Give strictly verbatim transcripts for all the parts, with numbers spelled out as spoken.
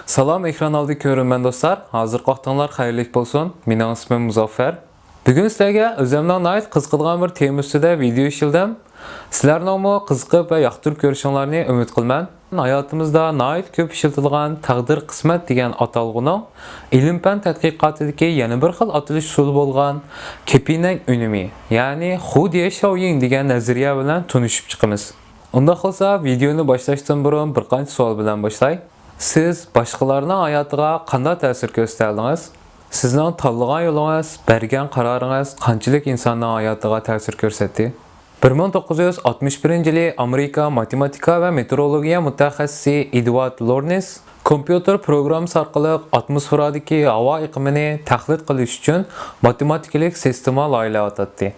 سالام، ئېكران ئالدى كۆرۈرمەن دوستلار. ھازىرقى ۋاقتىڭلار خەيرلىك بولسۇن. مېنىڭ ئىسمىم مۇزەففەر. بۈگۈن سىلەرگە ئۆزۈمنىڭ ناھايىتى قىزىقىدىغان بىر تېما ئۈستىدە ۋىدېئو ئىشلىدىم. سىلەرنىڭمۇ قىزىقىپ ۋە ياقتۇرۇپ كۆرۈشۈڭلارنى ئۈمىد قىلىمەن. ھاياتىمىزدا ناھايىتى كۆپ ئىشلىتىدىغان تەقدىر، قىسمەت دېگەن ئاتالغۇنىڭ ئىلىم-پەن تەتقىقاتىدىكى يەنە بىر خىل ئاتىلىش ئۇسۇلى بولغان كېپىنەك ئۈنۈمى، يەنى خۇديې شاۋيىڭ دېگەن نەزەرىيە بىلەن تونۇشۇپ چىقىمىز. ئۇنداق بولسا، ۋىدېئونى باشلاشتىن بۇرۇن بىر قانچە سوئال بىلەن باشلاي. سىز باشقىلارنىڭ ھاياتىغا قانداق تەسىر كۆرسىتەلىدىڭىز؟ سىزنىڭ تاللىغان يولىڭىز، بەرگەن قارارىڭىز قانچىلىك ئىنساننىڭ ھاياتىغا تەسىر كۆرسەتتى؟ بىر مىڭ توققۇز يۈز ئاتمىش بىرىنچى يىلى ئامېرىكا ماتېماتىكا ۋە مېتېئورولوگىيە مۇتەخەسسىسى ئېدۋارد لورنېس كومپيۇتېر پروگراممىسى ئارقىلىق ئاتموسفېرادىكى ھاۋا ئېقىمىنى تەھلىل قىلىش ئۈچۈن ماتېماتىكىلىق سىستېما لايىھەلەۋاتاتتى.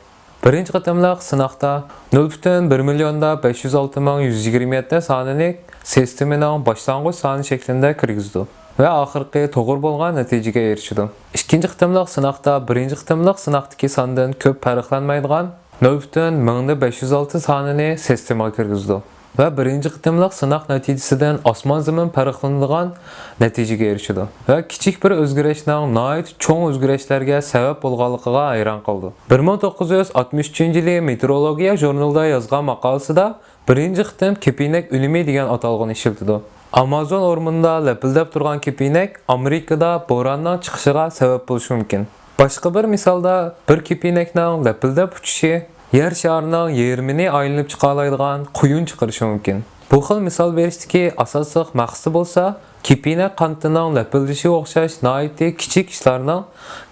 بىرىنچى قېتىملىق سىناقتا نۆل پۈتۈن بىر مىليوندا بەش يۈز ئالتە مىڭ يۈز يىگىرمە يەتتە سانىنى سىستېمىنىڭ باشلانغۇچ سانى شەكلىدە كىرگۈزىدۇ ۋە ئاخىرقى توغرا بولغان نەتىجىگە ئېرىشىدۇ. ئىككىنچى قېتىملىق سىناقتا بىرىنچى قېتىملىق سىناقتىكى ساندىن كۆپ پەرقلەنمەيدىغان نۆل پۈتۈن مىڭدا بەش يۈز ئالتە سانىنى سىستېمىغا كىرگۈزىدۇ ۋە بىرىنچى قېتىملىق سىناق نەتىجىسىدىن ئاسمان-زېمىن پەرقلىنىدىغان نەتىجىگە ئېرىشىدۇ ۋە كىچىك بىر ئۆزگىرىشنىڭ ناھايىتى چوڭ ئۆزگىرىشلەرگە سەۋەب بولغانلىقىغا ھەيران قالىدۇ. بىر مىڭ توققۇز يۈز ئاتمىش ئۈچىنچى يىلى مېتېئورولوگىيە ژۇرنىلىدا يازغان ماقالىسىدا بىرىنچى قېتىم كېپىنەك ئۈنۈمى دېگەن ئاتالغۇنى ئىشلىتىدۇ. ئامازون ئورمىنىدا لەپىلدەپ تۇرغان كېپىنەك ئامېرىكىدا بوراننىڭ چىقىشىغا سەۋەب بولۇشى مۇمكىن. باشقا بىر مىسالدا، بىر كېپىنەكنىڭ لەپىلدەپ ئۇچۇشى يەر شارىنىڭ يېرىمىنى ئايلىنىپ چىقالايدىغان قۇيۇن چىقىرىشى مۇمكىن. بۇ خىل مىسال بېرىشتىكى ئاساسلىق مەقسىتى بولسا، كېپىنەك قانىتىنىڭ لەپىلدىشىگە ئوخشاش ناھايىتى كىچىك ئىشلارنىڭ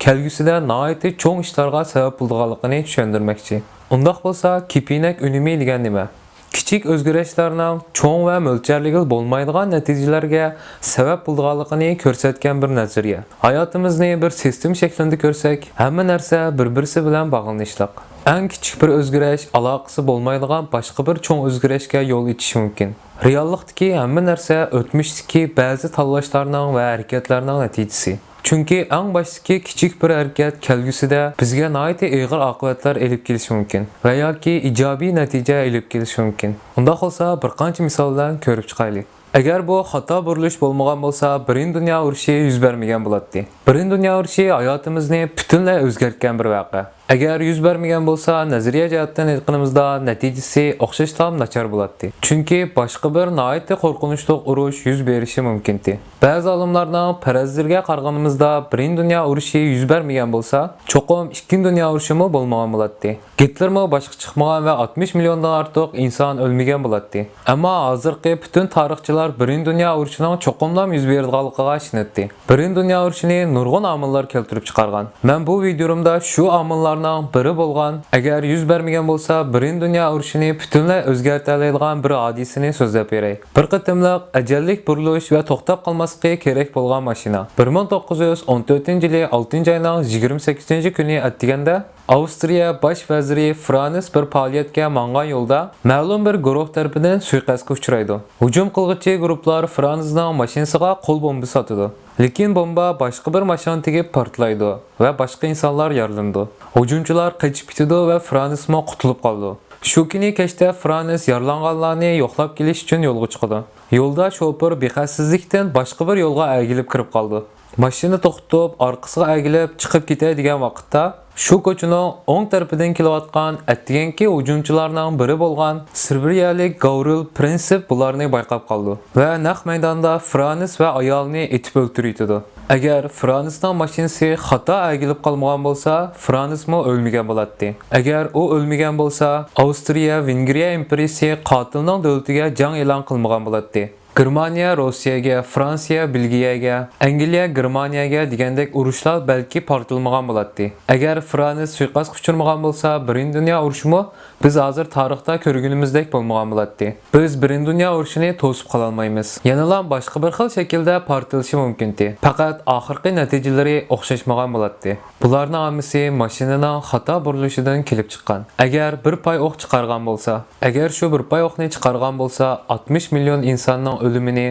كەلگۈسىدە ناھايىتى چوڭ ئىشلارغا سەۋەب بولىدىغانلىقىنى چۈشەندۈرمەكچى. ئۇنداق بولسا، كېپىنەك ئۈنۈمى دېگەن نېمە؟ كىچىك ئۆزگىرىشلەرنىڭ چوڭ ۋە مۆلچەرلىگىلى بولمايدىغان نەتىجىلەرگە سەۋەب بولىدىغانلىقىنى كۆرسەتكەن بىر نەزەرىيە. ھاياتىمىزنى بىر سىستېما شەكلىدە كۆرسەك، ھەممە نەرسە بىر-بىرسى بىلەن باغلىنىشلىق. ئەڭ كىچىك بىر ئۆزگىرىش ئالاقىسى بولمايدىغان باشقا بىر چوڭ ئۆزگىرىشكە يول ئېچىشى مۇمكىن. رېئاللىقتىكى ھەممە نەرسە ئۆتمۈشتىكى بەزى تاللاشلارنىڭ ۋە ھەرىكەتلەرنىڭ نەتىجىسى. چۈنكى ئەڭ باشتىكى كىچىك بىر ھەرىكەت كەلگۈسىدە بىزگە ناھايىتى ئېغىر ئاقىۋەتلەر ئېلىپ كېلىشى مۇمكىن ۋە ياكى ئىجابىي نەتىجە ئېلىپ كېلىشى مۇمكىن. ئۇنداق بولسا، بىر قانچە مىسال بىلەن كۆرۈپ چىقايلى. ئەگەر بۇ خاتا بۇرۇلۇش بولمىغان بولسا، بىرىنچى دۇنيا ئۇرۇشى يۈز بەرمىگەن بولاتتى. بىرىنچى دۇنيا ئۇرۇشى ھاياتىمىزنى پۈتۈنلەي ئۆزگەرتكەن بىر ۋەقە. ئەگەر يۈز بەرمىگەن بولسا، نەزەرىيە جەھەتتىن ئېيتقىنىمىزدا، نەتىجىسى ئوخشاشلام ناچار بولاتتى. چۈنكى باشقا بىر ناھايىتى قورقۇنچلۇق ئۇرۇش يۈز بېرىشى مۇمكىنتى. بەزى ئالىملارنىڭ پەرەزلىرىگە قارىغىنىمىزدا، بىرىنچى دۇنيا ئۇرۇشى يۈز بەرمىگەن بولسا، چوقۇم ئىككىنچى دۇنيا ئۇرۇشىمۇ بولمىغان بولاتتى. گىتلېرمۇ باشقا چىقمىغان ۋە ئاتمىش مىليوندىن ئارتۇق ئىنسان ئۆلمىگەن بولاتتى. ئەمما ھازىرقى پۈتۈن تارىخچىلار بىرىنچى دۇنيا ئۇرۇشىنىڭ چوقۇملام يۈز بېرىدىغانلىقىغا ئىشىنەتتى. بىرىنچى دۇنيا ئۇرۇشىنى نۇرغۇن ئامىللار كەلتۈرۈپ چىقارغان. مەن بۇ ۋىدىيومدا شۇ ئامىللارنىڭ بىرى بولغان، ئەگەر يۈز بەرمىگەن بولسا، بىرىنچى دۇنيا ئۇرۇشىنى پۈتۈنلەي ئۆزگەرتەلەيدىغان بىر ھادىسىنى سۆزلەپ بېرەي. بىر قېتىملىق ئەجەللىك بۇرۇلۇش ۋە توختاپ قالماسلىقى كېرەك بولغان ماشىنا. بىر مىڭ توققۇز يۈز ئون تۆتىنچى يىلى ئالتىنچى ئاينىڭ يىگىرمە سەككىزىنچى كۈنى ئەتىگەندە ئاۋسترىيە باش ۋەزىرى فرانس بىر پائالىيەتكە ماڭغان يولدا مەلۇم بىر گۇرۇھ تەرىپىدىن سۇيىقەستكە ئۇچرايدۇ. ھۇجۇم قىلغۇچى گۇرۇپلار فرانسنىڭ ماشىنىسىغا قول بومبىسى ئاتىدۇ. لېكىن بومبا باشقا بىر ماشىنىغا تېگىپ پارتلايدۇ ۋە باشقا ئىنسانلار يارىلىنىدۇ. ھۇجۇمچىلار قېچىپ كېتىدۇ ۋە فرانسمۇ قۇتۇلۇپ قالىدۇ. شۇ كۈنى كەچتە فرانس يارىلانغانلارنى يوقلاپ كېلىش ئۈچۈن يولغا چىقىدۇ. يولدا شوپۇر بىخەستەلىكتىن باشقا بىر يولغا ئەگىلىپ كىرىپ قالىدۇ. ماشىنا توختىتىپ، ئارقىسىغا ئەگىلىپ چىقىپ كېتەي دېگەن ۋاقىتتا، شۇ كوچىنىڭ ئوڭ تەرىپىدىن كېلىۋاتقان ئەتىگەنكى ھۇجۇمچىلارنىڭ بىرى بولغان سىبىرىيەلىك گاۋرىل پرىنسىپ بۇلارنى بايقاپ قالىدۇ ۋە نەق مەيداندا فرانس ۋە ئايالىنى ئېتىپ ئۆلتۈرۈۋېتىدۇ. ئەگەر فرانسنىڭ ماشىنىسى خاتا ئەگىلىپ قالمىغان بولسا، فرانسمۇ ئۆلمىگەن بولاتتى. ئەگەر ئۇ ئۆلمىگەن بولسا، ئاۋسترىيە، ۋېنگرىيە ئىمپېرىيىسى قاتىلنىڭ دۆلىتىگە جەڭ ئېلان قىلمىغان بولاتتى. گېرمانىيە روسىيەگە، فرانسىيە بېلگىيەگە، ئەنگلىيە گېرمانىيەگە دېگەندەك ئۇرۇشلار بەلكى پارتلىمىغان بولاتتى. ئەگەر فرانس سۇيىقەستكە ئۇچرىمىغان بولسا، بىرىنچى دۇنيا ئۇرۇشىمۇ بىز ھازىر تارىختا كۆرگىنىمىزدەك بولمىغان بولاتتى. بىز بىرىنچى دۇنيا ئۇرۇشىنى توسۇپ قالالمايمىز. يەنىلا باشقا بىر خىل شەكىلدە پارتلىشى مۇمكىنتى. پەقەت ئاخىرقى نەتىجىلىرى ئوخشاشمىغان بولاتتى. بۇلارنىڭ ھەممىسى ماشىنىنىڭ خاتا بۇرۇلۇشىدىن كېلىپ چىققان. ئەگەر بىر پاي ئوق چىقارغان بولسا، ئەگەر شۇ بىر پاي ئوقنى چىقارغان بولسا، ئاتمىش مىليون ئىنساننىڭ ئۆلۈمىنى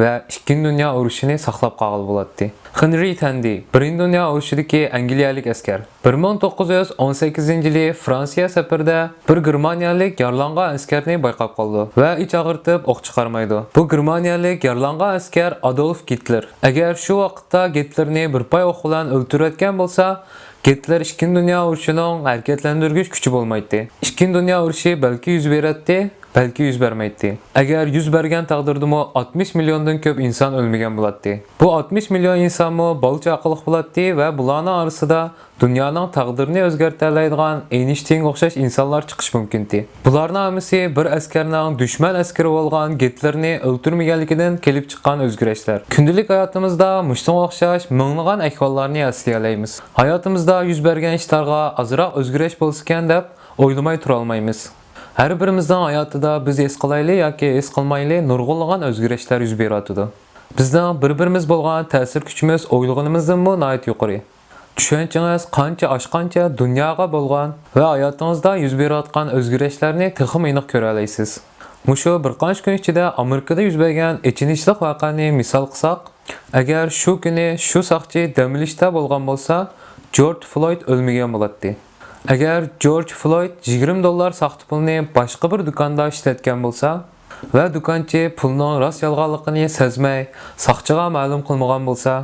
ۋە ئىككىنچى دۇنيا ئۇرۇشىنى ساقلاپ قالغىلى بولاتتى. خېنرى تەندى، بىرىنچى دۇنيا ئۇرۇشىدىكى ئەنگلىيەلىك ئەسكەر. بىر مىڭ توققۇز يۈز ئون سەككىزىنچى يىلى فرانسىيە سەپىرىدە بىر گېرمانىيەلىك يارىلانغان ئەسكەرنى بايقاپ قالىدۇ ۋە ئىچ ئاغرىتىپ ئوق چىقارمايدۇ. بۇ گېرمانىيەلىك يارىلانغان ئەسكەر ئادولف گىتلېر. ئەگەر شۇ ۋاقىتتا گىتلېرنى بىر پاي ئوق بىلەن ئۆلتۈرۈۋەتكەن بولسا، گىتلېر ئىككىنچى دۇنيا ئۇرۇشىنىڭ ھەرىكەتلەندۈرگۈچ كۈچى بولمايتتى. ئىككىنچى دۇنيا ئۇرۇشى بەلكى يۈز بېرەتتى، بەلكى يۈز بەرمەيتتى. ئەگەر يۈز بەرگەن تەقدىردىمۇ ئاتمىش مىليوندىن كۆپ ئىنسان ئۆلمىگەن بولاتتى. بۇ ئاتمىش مىليون ئىنسانمۇ بالا چاقىلىق بولاتتى ۋە بۇلارنىڭ ئارىسىدا دۇنيانىڭ تەقدىرىنى ئۆزگەرتەلەيدىغان ئېينىشتىينغا ئوخشاش ئىنسانلار چىقىشى مۇمكىنتى. بۇلارنىڭ ھەممىسى بىر ئەسكەرنىڭ دۈشمەن ئەسكىرى بولغان گىتلېرنى ئۆلتۈرمىگەنلىكىدىن كېلىپ چىققان ئۆزگىرىشلەر. كۈندىلىك ھاياتىمىزدا مۇشۇنىڭغا ئوخشاش مىڭلىغان ئەھۋاللارنى ئەسلىيەلەيمىز. ھاياتىمىزدا يۈز بەرگەن ئىشلارغا ئازراق ئۆزگىرىش بولسىكەن دەپ ئويلىماي تۇرالمايمىز. ھەر بىرىمىزنىڭ ھاياتىدا بىز ھېس قىلايلى ياكى ھېس قىلمايلى نۇرغۇنلىغان ئۆزگىرىشلەر يۈز بېرىۋاتىدۇ. بىزنىڭ بىر-بىرىمىز بولغان تەسىر كۈچىمىز ئويلىغىنىمىزدىنمۇ ناھايىتى يۇقىرى. چۈشەنچىڭىز قانچە ئاشقانچە دۇنياغا بولغان ۋە ھاياتىڭىزدا يۈز بېرىۋاتقان ئۆزگىرىشلەرنى تېخىمۇ ئېنىق كۆرەلەيسىز. مۇشۇ بىر قانچە كۈن ئىچىدە ئامېرىكىدا يۈز بەرگەن ئېچىنىشلىق ۋەقەنى مىسال قىلساق، ئەگەر شۇ كۈنى شۇ ساقچى دەم ئېلىشتا بولغان بولسا، جورج فلويد ئۆلمىگەن بولاتتى. ئەگەر جورج فلويد يىگىرمە دوللار ساختا پۇلنى باشقا بىر دۇكاندا ئىشلەتكەن بولسا ۋە دۇكانچى پۇلنىڭ راست يالغانلىقىنى سەزمەي، ساقچىغا مەلۇم قىلمىغان بولسا،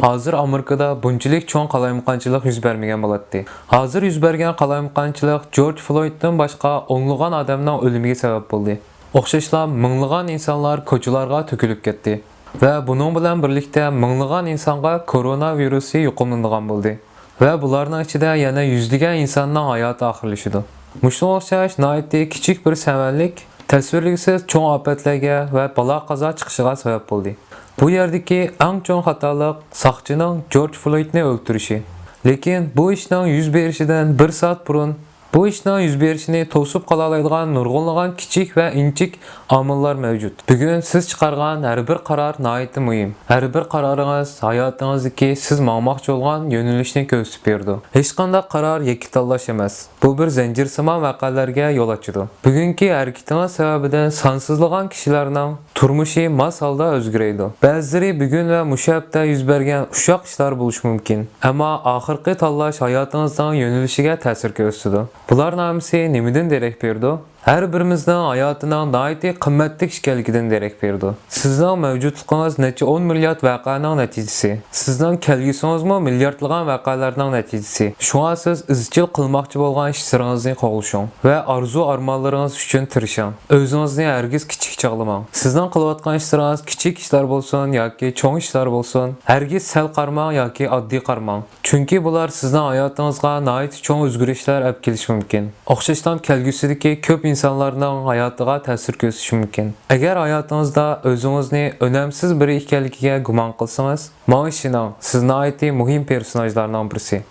ھازىر ئامېرىكىدا بۇنچىلىك چوڭ قالايمىقانچىلىق يۈز بەرمىگەن بولاتتى. ھازىر يۈز بەرگەن قالايمىقانچىلىق جورج فلويدتىن باشقا ئونلىغان ئادەمنىڭ ئۆلۈمىگە سەۋەب بولدى. ئوخشاشلا مىڭلىغان ئىنسانلار كوچىلارغا تۆكۈلۈپ كەتتى. ۋە بۇنىڭ بىلەن بىرلىكتە مىڭلىغان ئىنسانغا كورونا ۋىرۇسى يۇقۇملىنىدىغان بولدى. ۋە بۇلارنىڭ ئىچىدە يەنە يۈزلىگەن ئىنساننىڭ ھاياتى ئاخىرلىشىدۇ. مۇشۇنىڭغا ئوخشاش ناھايىتى كىچىك بىر سەۋەنلىك تەسۋىرلىگۈسىز چوڭ ئاپەتلەرگە ۋە بالا-قازا چىقىشىغا سەۋەب بولدى. بۇ يەردىكى ئەڭ چوڭ خاتالىق ساقچىنىڭ جورج فلويدنى ئۆلتۈرۈشى. لېكىن بۇ ئىشنىڭ يۈز بېرىشىدىن بىر سائەت بۇرۇن بۇ ئىشنىڭ يۈز بېرىشىنى توسۇپ قالالايدىغان نۇرغۇنلىغان كىچىك ۋە ئىنچىك ئامىللار مەۋجۇت. بۈگۈن سىز چىقارغان ھەر بىر قارار ناھايىتى مۇھىم. ھەر بىر قارارىڭىز ھاياتىڭىزدىكى سىز ماڭماقچى بولغان يۆنىلىشنى كۆرسىتىپ بېرىدۇ. ھېچقانداق قارار يەككە تاللاش ئەمەس. بۇ بىر زەنجىرسىمان ۋەقەلەرگە يول ئاچىدۇ. بۈگۈنكى ھەرىكىتىڭىز سەۋەبىدىن سانسىزلىغان كىشىلەرنىڭ تۇرمۇشى ماس ھالدا ئۆزگىرەيدۇ. بەزىلىرى بۈگۈن ۋە مۇشۇ ھەپتە يۈز بەرگەن ئۇششاق ئىشلار بولۇشى مۇمكىن. ئەمما ئاخىرقى تاللاش ھاياتىڭىزنىڭ يۆنىلىشىگە تەسىر كۆرسىتىدۇ. بۇلارنىڭ ھەممىسى نېمىدىن دېرەك بېرىدۇ؟ ھەر بىرىمىزنىڭ ھاياتىنىڭ ناھايىتى قىممەتلىك ئىكەنلىكىدىن دېرەك بېرىدۇ. سىزنىڭ مەۋجۇتلۇقىڭىز نەچچە ئون مىليارد ۋەقەنىڭ نەتىجىسى. سىزنىڭ كەلگۈسىڭىزمۇ مىلياردلىغان ۋەقەلەرنىڭ نەتىجىسى. شۇڭا سىز ئىزچىل قىلماقچى بولغان ئىشلىرىڭىزنى قوغلىشىڭ ۋە ئارزۇ-ئارمانلىرىڭىز ئۈچۈن تىرىشىڭ. ئۆزىڭىزنى ھەرگىز كىچىك چاغلىماڭ. سىزنىڭ قىلىۋاتقان ئىشلىرىڭىز كىچىك ئىشلار بولسۇن ياكى چوڭ ئىشلار بولسۇن، ھەرگىز سەل قارىماڭ ياكى ئاددىي قارىماڭ. چۈنكى بۇلار سىزنىڭ ھاياتىڭىزغا ناھايىتى چوڭ ئۆزگىرىشلەر ئەپ كېلىشى مۇمكىن. ئوخشاشلا كەلگۈسىدىكى كۆپ ئىنسانلارنىڭ ھاياتىغا تەسىر كۆرسىتىشى مۇمكىن. ئەگەر ھاياتىڭىزدا ئۆزىڭىزنى ئۆنەمسىز بىرى ئىكەنلىكىگە گۇمان قىلسىڭىز، ماڭا ئىشىنىڭ، سىز ناھايىتى مۇھىم پېرسوناژلارنىڭ بىرسى.